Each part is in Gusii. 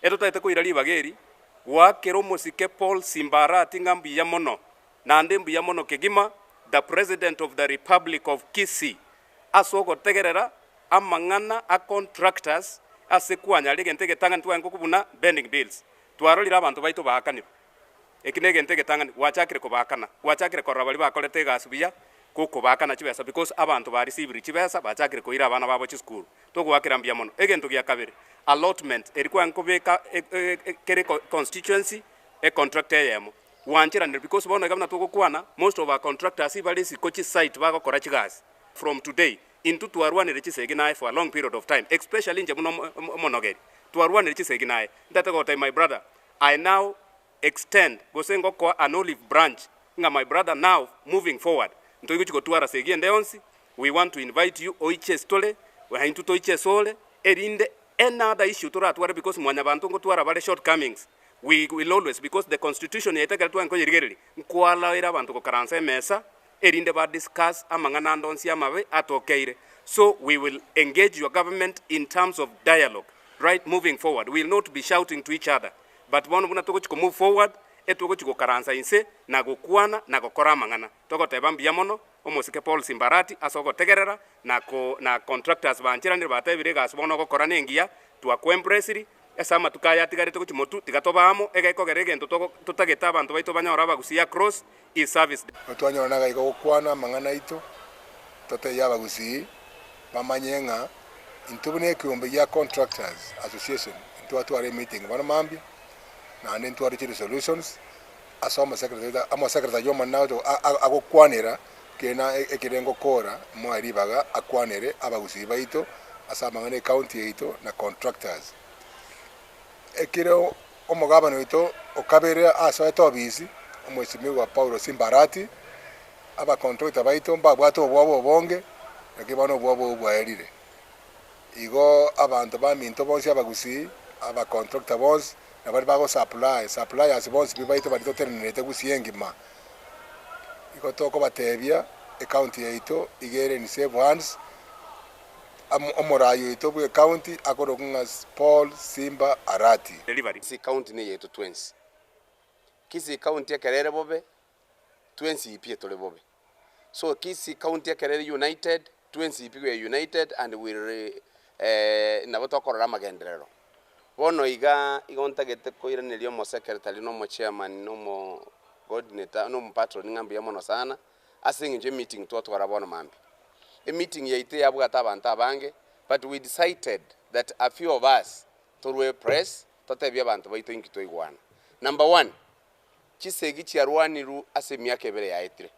Etotaete koira ribaga eri goakera omosike Paul Simba Arati ng'a mbuya mono, naende mbuya mono kegima, the President of the Republic of Kisii, ase ogotegerera amang'ana a contractors ase kwanyara egento egetang'ani twagenda kobuna bending bills. Twarorire abanto baito baakanirwe. Eki negento egetang'ani, gwachakire kobaakana, gwachakire korora baria bakorete egasi buya, gokobaakana chibesa because abanto ba receiviri chibesa bachakire koira abana babo chisukuru. Togoakera mbuya mono. Egento gia kabere, allotment eri kwang'e kobeka kere constituency econtract eyemo, gwancheranire because bono iga buna togokwana most of our contractors bare isiko chisite bagokora chigasi from today, intwe twarwanire chisegi naye for a long period of time especially inche buna omonogeri, twarwanire chisegi naye. Ntete gotebia my brother, I now extend gose ngokoa an olive branch ng'a my brother now moving forward ntoigochi gotwara segi ende yonsi, we want to invite you oiche ase tore, na intwe toiche ase ore, erinde any other issue toratware because mwanyabanto ngotwara bare shortcomings, we will always because the constitution yaito ekero tware nkoyerigereria, nkoallow abanto gokaransa emesa erinde ba discuss amang'ana ande onsi amabe atokeire, so we will engage your government in terms of dialogue right moving forward, we will not be shouting to each other but bono buna togochi ko move forward etogochi gokaransa inse na gokwana na gokora amang'ana. Togoteba mbuya mono omosike Paul Simba Arati ase ogotegerera na ko na contractors bancheranire batebire egasi bono ogokora nengiya twakoempressiri ase amatuko aya atigarete gochia motwe tiga tobe amo egekogera egento togo totagete abanto baito banyore abagusii across is service. Twanyora nagaika gokwana amang'ana aito, totebie abagusii bamanye ng'a intwe buna ekeombe gia Contractors Association ntwatware emeeting bono mambia, naende ntware chiresolutions ase omosecretary omosecretary omonene agocha agokwanera kena ekerengo kora moe ribaga akwanere abagusii baito ase amang'ana ecounty yaito na contractors. Ekero omogabana oito okabere asoete obisi, omwesimigwa Paulo Simba Arati, abacontractor baito mbabwate obwoba obonge, lakini bono obwoba obwo bwaerire. Igo abanto baminto bonsi abagusii, abacontractor bonsi, na baria bagosupply, suppliers bonsi pi baito baria totenenerete gusii engima, igo tokobatebia ecounty yaito iga ere in safe hands, omorai oito bwe ecounty akorokwa ng'a Paul Simba Arati. Delivery. Kisii County neyetu twensi. Kisii County ekero ere bobe, twensi pi tore bobe. So Kisii County ekero ere united, twensi pi we are united and we nabo tokorora amagenderero. Bono iga, igo ntagete koiraneria omosecretary na omochairman na omo coordinator na omopatron ng'a mbuya mono sana, ase eng'encho emeeting twatwara bono mambia. Emeeting yaito yabwate abanto abange, but we decided that a few of us torwe press totebie abanto baito inki twaigwana. Number one, chisegi chiarwanirwe ase emiaka ebere yaetire,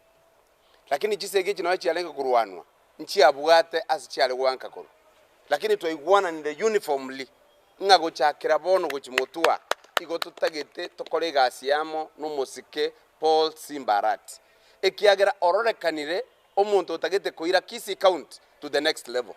lakini chisegi echi nonye chiarenge korwanwa, nchiabwate ase chiare goanka korwa, lakini twaigwananire uniformly ng'a gochakera bono gochia motwa, igo totagete tokore egasi amo na omosike Paul Simba Arati, ekiagera ororekanire omonto otagete koira Kisii County to the next level.